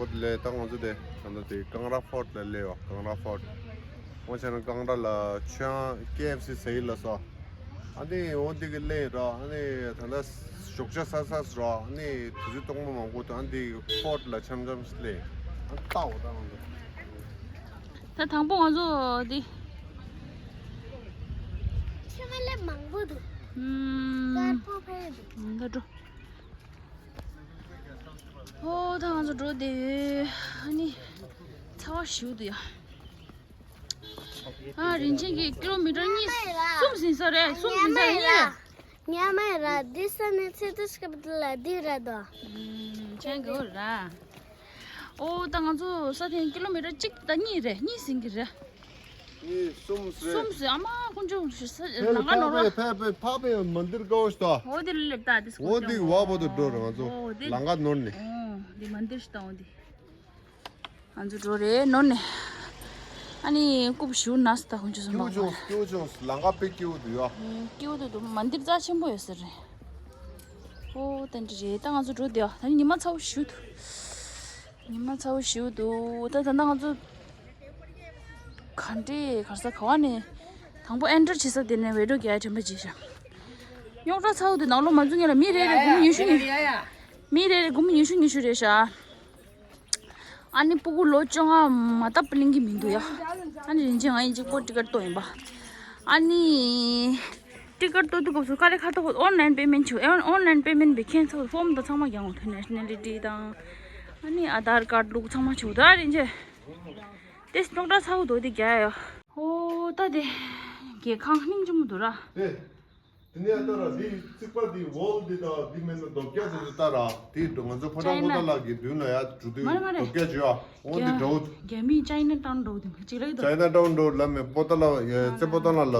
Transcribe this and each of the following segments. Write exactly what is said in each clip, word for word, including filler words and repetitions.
ཕོར་ཊི་ལ་ད་ང་ཚོ་དེ་ད་ལྟ་དེ་ཀང་ར་ཕོར་ཊི་ལ་སླེབས་ཡོད། ཀང་ར་ཕོར་ཊི། འོ་བྱས་ན་ཀང་ར་ལ་ཆོས་ཀེ་ཨེཕ་སི་ཟ་ཡི་ལ་སོ། ཨ་ནི་འོ་འདི་གི་སླེབས་ར། ཨ་ནི་ད་ལྟ་ཞོགས་ཇ་ཟ་ཟ་ར། ཨ་ནི་དུས་ཚོད་སྟོང་པ་མང་པོ་འདུག་ཨ་འདི་ཕོར་ཊི་ལ་འཆམ་འཆམ་སླེབས། ཨ་ལྟ་འོ་ད་ང་ཚོ། ད་དང་པོ་ང་ཚོ་འདི། ཆེ་མ་ལས་མང་པོ་འདུག་ཨུམ། དཀར་པོ་ཕ་ཡི་འདུག་ད་འགྲོ། ཨོ་ད་ང་ཚོ་འགྲོ་བསྡད་ཡོད། ཨ་ནི་ཚ་བ་ཞེ་པོ་འདུག་ཡ། ཨ་རིན་ཆེན་གྱིས་ཀི་ལོ་མི་ཊར་གཉིས་གསུམ་ཟིན་ས་རེད། གསུམ་ཟིན་ས་རེད། གཉིས་རེད། ཉ་མ་ར་འདི་ས་ནས་ཚེ་ཏུ་སྐབས་ལ་འདི་ར་དོ། ཨུམ། ཆེན་གོ་ར། ཨོ་ད་ང་ཚོ་ས་ཐེན་ཀི་ལོ་མི་ཊར་གཅིག་དང་གཉིས་རེད། གཉིས་ཟིན་གི་རེད། གཉིས་གསུམ་རེད། གསུམ་ཟིན། ཨ་མ་ཁོང་ཚོ་ས་ཕལ་ལང་ཀ་ནོར་བ། ཕལ་ཕལ་ཕལ་ཕལ་མན་དིར་དཀར་པོ་ཞིག་དང་། ཨོ་དེ་ལ་སླེབས་ད་དེ་ཨོ་དེ་བ་བོ་དུ་འགྲོ་ར་ང་ཚོ་ཨོ་དེ་ལང་ཀ་ནོར་ནས། ཨོ་དེ་མན་དིར་ཞིག་དང་ཨོ་དེ། ང་ཚོ་འགྲོ་རེད་ནོར་ནས། ཨ་ནི་རྐུབ་ཞུ་ན་སི་ད་ཁོང་ཚོ་སུ་སྐྱིད་པོ་མང་བྱུང་། སྐྱིད་པོ་བྱུང་། ལང་ཀ་དཔེ་སྐྱིད་པོ་འདུག་ཡ། ཨུམ། སྐྱིད་པོ་འདུག་འདུག་མན་དིར་རྩ་ཆེན་པོ་ཡོད་ས་རེད། ཨོ་ད་འདི་རེད། ད་ང་ཚོ་འགྲོ་བསྡད་ཡ། ད་ནི་ཉི་མ་ཚ་པོ་ཞེ་པོ་འདུག་ཉི་མ་ཚ་པོ་ཞེ་པོ་འདུག་ད་ད་ལྟ་ང་ཚོ་ག་འདྲས་གར་ས་ག་བ་ནས། དང་པོ་ཨེན་ཊར་བྱེད་ས་དེ་ནས་ཝེ་ཌོ་རྒྱག་ཡ་དྲན་པ་བརྗེད་ཤག་རྙོག་དྲ་ཚ་པོ་འདུག་ནང་ལོགས་མ་འཛུལ་སྔོན་ལ་མི་རེ་རེ་སྒོར་མོ་ཉི་ཤུ་ཉི་ཤུ། མི་རེ་རེ་སྒོར་མོ་ཉི་ཤུ་ཉི་ཤུ་རེད་ཤག་ཨ་ནི་སྤུ་གུ་ལོ་བཅོ་ལྔ་མ་བཏབ་གླེང་གི་མི་འདུག་ཡ། ཨ་ནི་རིན་ཆེན་ང་ཡིན་གཅིག་པོ་ཊི་ཀེ་ཊི་གཏོང་ཡིན་པ། ཨ་ནི་ཊི་ཀེ་ཊི་གཏོང་དུས་སྐབས་སུ་ཀ་རེ་ཁ་ཐོག་ཨོན་ལན་པེ་མེན་ཊི་བྱེད། ཨོན་ལན་པེ་མེན་ཊི་བྱེད་མཁན་ཚོ་ཕོམ་དང་ཚང་མ་རྒྱག་འོང་། ཐོན་ནེ་ཤ་ནལ་ཊི་དང་། ཨ་ནི་ཨ་དྷར་ཀར་ཌི་ལུགས་ཚང་མ་བྱེད་འོ་ད་རིན་ཆེན། དེ་རྙོག་དྲ་ཚ་པོ་འདུག་དེ་རྒྱག་ཡ། ཨོ་ད་དེ་རྒྱལ་ཁང་སྙིང་རྗེ་མོ་འདུག་ར། དེ། དེ་ནས་ལྟ་ར། འདི་རྩིག་པ་འདི་ཝོལ་འདི་དང་འདི་མེད་ན་རྡོ་བརྒྱ་ཙམ་ཅིག་ལྟ་ར། དེ་འགྲོ་ང་ཚོ་ཕོ་བྲང་པོ་ཏཱ་ལ་གི་མདུན་ལ་ཡར་འགྲོ་དུས་མ་རེད་མ་རེད། རྡོ་བརྒྱ་ཅིག་ཡོད། འོ་འདི་འདྲ་བོ། རྒྱ་མིས་ཅའི་ན་ཊའུན་འགྲོ་དུས་གཅིག་རེད་དོ། ཅའི་ན་ཊའུན་འགྲོ་ལ་མེད་པོ་ཏཱ་ལ་ཡ་རྩེ་པོ་ཏཱ་ལ་ལ་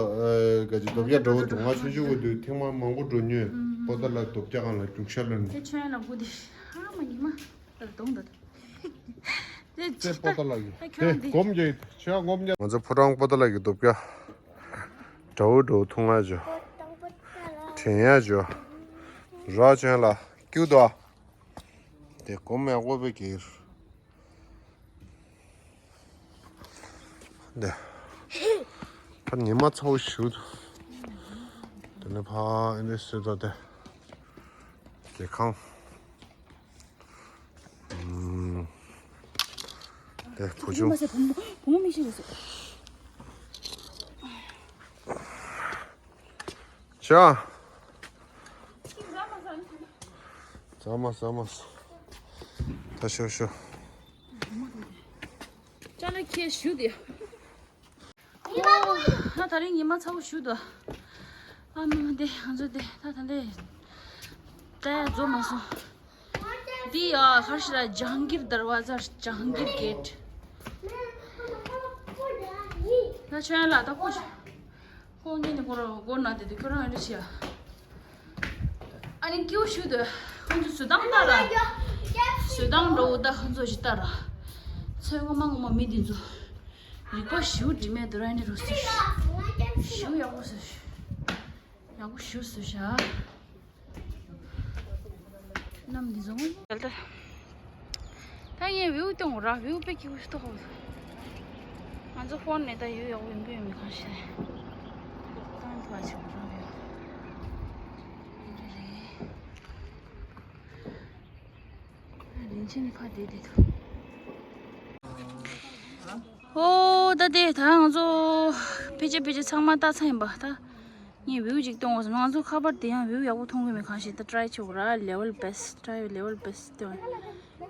ག་ཅིག་རྡོ་བརྒྱ་འདྲ་བོ་འདུག་ང་ཆུང་ཆུང་གི་དུས་ཐེངས་མ་མང་པོ་འགྲོ་མྱོང་། པོ་ཏཱ་ལ་རྡོ་བརྒྱ་སྒང་ལ་རྒྱུག་ཤར་ལ་ནི། དེ་ཆོས་ལ་སྒུག་དེ་ཧ་མ་ཉི་མ་ལ་གདོང་འདུག་དེ་ཅི་ལྟ་པོ་ཏཱ་ལ་གི་ཨ་ཁྱོད་དེ་འདི་སྒོམ་རྒྱག་ཆོས་སྒོམ་རྒྱག་ང་ཚོ་ཕོ་བྲང་པོ་ཏཱ་ལ་གི་རྡོ་བརྒྱ་འདྲ་བོ་འགྲོ་ཐུང་ང་ཇོ། དྲན་ཡ་ཇོ། ར་ཅན་ལ་ཀྱུ་དོ། དེ་སྒོམ་ཡག་པོ་པའི་གིར། དེ། ཕར་ཉི་མ་ཚ་པོ་ཞིག་འདུག་དེ་ནས་ཕར་ཨེ་འདྲ་སེ་ད་དེ། རྒྱལ་ཁང་། ཨུམ། དེ་བུ་ཆུང་། མ་ཟད་བུ་མོ་བུ་མོ་མི་ཤེས་རེད་ཟེར། ཤ། ཟ་མ་ཟ་མ། ད་ཤོ་ཤོ། ཅ་ལག་ཁྱེར་ཞུ་དེ། ཨོ། ད་ད་རིང་ཉི་མ་ཚ་པོ་ཞུ་དོ། ཨ་མ་མ་དེ་ང་ཚོ་དེ་ད་ད་ལས་ད་ཡ་རྫོགས་མ་སོང་། འདི་ཡ་གར་ཞིག་ལ་ཇ་ཧང་གིར་དར་ཝ་ཛར་ཇ་ཧང་གིར་གེ་ཊི། ད་ཆོས་ལ་ད་ཁོ་ཁོ་ངེད་ནི་ཁོ་ར་སྒོ་ན་དེ་དུས་ཁྱོད་རང་ཨེ་འདྲ་བྱེད་ཡ། ཨ་ནི་ཀྱུ་ཞུ་དོ། ཁོ་ཚོ་བཟོ་སྟངས་ལྟ་ར། བཟོ་སྟངས་འགྲོ་འོ་ད་ཁོ་ཚོ་ཞིག་ལྟ་ར། ཚོད་ངོ་མ་ངོ་མ་མི་འདི་ཚོ། རིག་པ་ཞུ་འདྲི་མེད་དུ་ར་ནི་རུ་སུ། ཞུ་ཡག་པོ་སུ། ཡག་པོ་ཞུ་སུ་ཤ། གནམ་འདི་བཟང་ངོ་། ད་ངས་བིའུ་སྟོན་ར་བིའུ་དཔེ་སྐྱིད་པོ་ཞིག་ཐོག་ང་ཚོ་ཕོན་ནས་ད་ཡུལ་ཡག་པོ་ཡོང་གི་ཡོད་མེད་གང་ཤེས། ད་ཕ་ཆེ་བོ་རང་ཡོད། འདི་རེད། རིན་ཆེན་ནི་ཕ་བསྡད་བསྡད་འདུག་ཨོ་ད་དེ་ད་ང་ཚོ་ཕལ་ཆེར་ཕལ་ཆེར་ཚང་མ་ལྟ་ཚར་ཡིན་པ་ད། ངས་བིའུ་ཅིག་སྟོན་འོང་ཟེར་ན་ང་ཚོ་ཁ་པར་དེ་ཡང་བིའུ་ཡག་པོ་མཐོང་གི་མེད་གང་ཤེས་ད་ཊ་རའི་བྱེད་དགོས་ར། ལེ་ཝལ་བེ་སི་ཊི་ཊ་རའི་ལེ་ཝལ་བེ་སི་ཊི་སྟོན།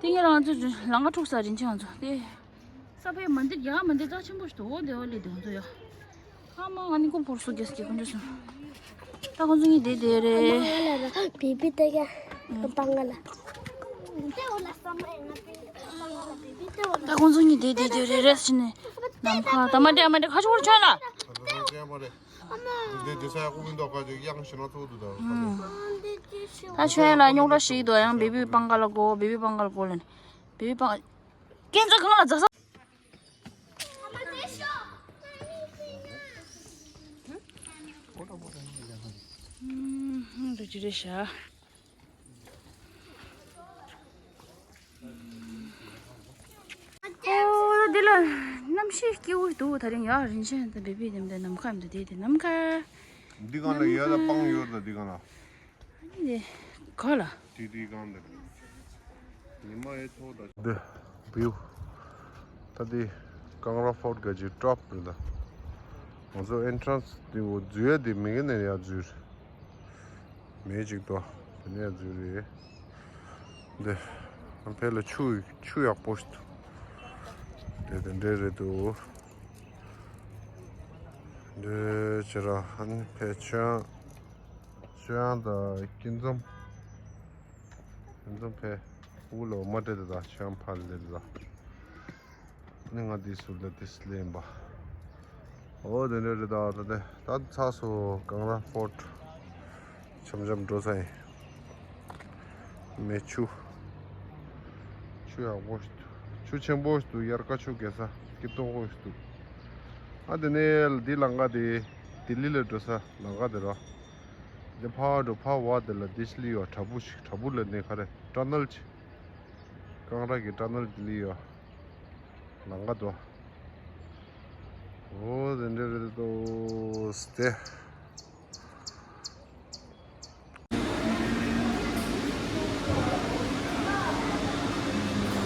དེ་ངས་ལ་ང་ཚོ་ལང་ཀ་འཁྲུག་ས་རིན་ཆེན་ང་ཚོ་དེ། ས་ཕའི་མ་འདི་རྒྱ་མ་འདི་རྩ་ཆེན་པོ་ཞིག་འདུག་འོ་དེ་འོ་ལེ་དེ་ང་ཚོ་ཡ། ཨ་མ་ང་ནི་ཀུ་ཕོར་སུ་རྒྱས་ཀྱི་ཁོང་ཚོ་སོང་། ད་ཁོང་ཚོ་གཉིས་བསྡད་བསྡད་རེད། ང་ལ་ར་བི་བི་ཏེ་ཀ་པང་ང་ལ། ད་ཁོང་ཚོ་གཉིས་བསྡད་བསྡད་བསྡད་རེད་རེད་ཟེར་ནས། ནམ་མཁའ་ད་མ་འདྲེ་མ་འདྲེ་ཁ་ཆུ་བོར་ཆོད་ལ། འདི་འདི་ས་ཡ་ཀུ་མིན་ཏོག་ཁ་ཅིག་གཡང་ཞེ་ན་ཚོགས་འདུག་ད། ད་ཆོས་ལ་རྙོག་དྲ་ཞིག་འདུག་ཡང་བི་བི་པང་ཀ་ལ་གོ་བི་བི་པང་ཀ་ལ་གོ་ལེན། བི་བི་པང་། ཀན་ཚ་གང་ལ་རྫ་ས། འདུ་ཅི་རེད་ཤག་ཨོ་འདི་ལ་གནམ་གཤིས་སྐྱིད་པོ་འདུག་ད་རིང་ཡ་རིན་ཆེན་དང་བེ་བི་དེ་འདྲ་ནམ་མཁའ་འདུག་དེ་དེ་ནམ་མཁའ། འདི་གང་ལ་ཡོད་ད་སྤང་ཡོད་ད་འདི་གང་ལ། ཨ་ནི་ག་ལ། ཏི་ཏི་གང་འདི་ཉི་མ་ཡེ་ཐོག་ད། འདི་བིའུ། ད་འདི་ཀང་ར་ཕོར་ག་ཅིག་ཀྲོབ་རེད་ད། ང་ཚོ་ཨེན་ཊྲན་སི་འདི་འོ་འཛུལ་ཡ་འདི་མི་གི་ནས་ཡ་འཛུལ་རེད། མེ་གཅིག་ཏོ་དེ་ནས་འཛུལ་རེད། འདི་ཕལ་ལ་ཆུ་ཆུ་ཡག་པོ་ཞིག་འདུག་དེ་དེ་འདྲས་རེད་འདུག་འདི་ཕྱི་ར་ཨ་ནི་ཕལ་ཆོས་ཆོས་དབྱིངས་དང་སྐྱིད་འཛོམས། སྐྱིད་འཛོམས་ཕལ་དབུ་ལོ་མ་སྤྲད་དེ་དང་ཆོས་དབྱིངས་ཕར་སླེབས་དེ་དང་། ནི་ང་འདི་ཟུར་ལ་འདི་སླེབས་པ། ཨོ་དེ་འདྲ་རེད་ད་ད་དེ་ད་ཚགས་སུ་ཀང་ར་ཕོར་འཆམ་འཆམ་འགྲོ་ས་ཡིན། མེ་ཆུ། ཆུ་ཡག་པོ་ཞིག་འདུག་ཆུ་ཆེན་པོ་ཞིག་འདུག་དབྱར་ཁ་ཆུ་རྒྱག་ས་སྐྱིད་ཏོང་ཧོ་ཞིག་འདུག་ཨ་དེ་ནས་འདི་ལམ་ཁ་དེ་ལྡི་ལི་ལ་འགྲོ་ས་ལམ་ཁ་དེ་ར། འདི་ཕར་འགྲོ་ཕར་བ་དེ་ལ་ལྡི་ལི་ཡོད་བྲག་ཕུག་ཞིག་བྲག་ཕུག་ལ་ནས་ག་རེ་ཊ་ནལ་ཅིག་ཀང་ར་གི་ཊ་ནལ་ལྡི་ལི་ཡོད། ལམ་ཁ་དོ། ཨོ་དེ་འདྲ་རེད་དོ། སྟེ།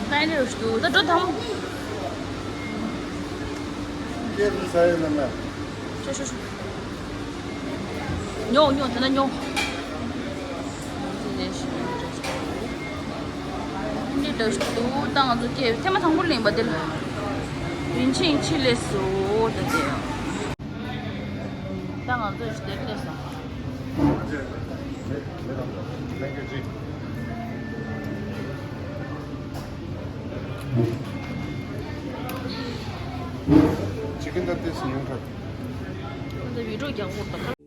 ད་འདྲ་རུ་ཞུ་ད་འགྲོ་དང་། ཁྱེད་ཀྱི་ས་ཡོད་ན་མ། ཤོ་ཤོ་ཤོ། ཉོ་ཉོ་དེ་ན་ཉོ། འདི་འདྲ་ཞིག་འདུག་ད་ང་ཚོ་སྐྱེས་ཐེངས་མ་དང་པོ་ལེན་པ་འདི་ལ། རིན་ཆེན་ཆེ་ལས་སོ་ད་དེ། ད་ང་ཚོ་ཞིག་དེ་སླེབས་སོང་། ཅི་ཀིན་ད་ཏེས་ཉུང་ཁ། ང་ཚོ་བི་ཌིའོ་རྒྱག་དགོས་པ།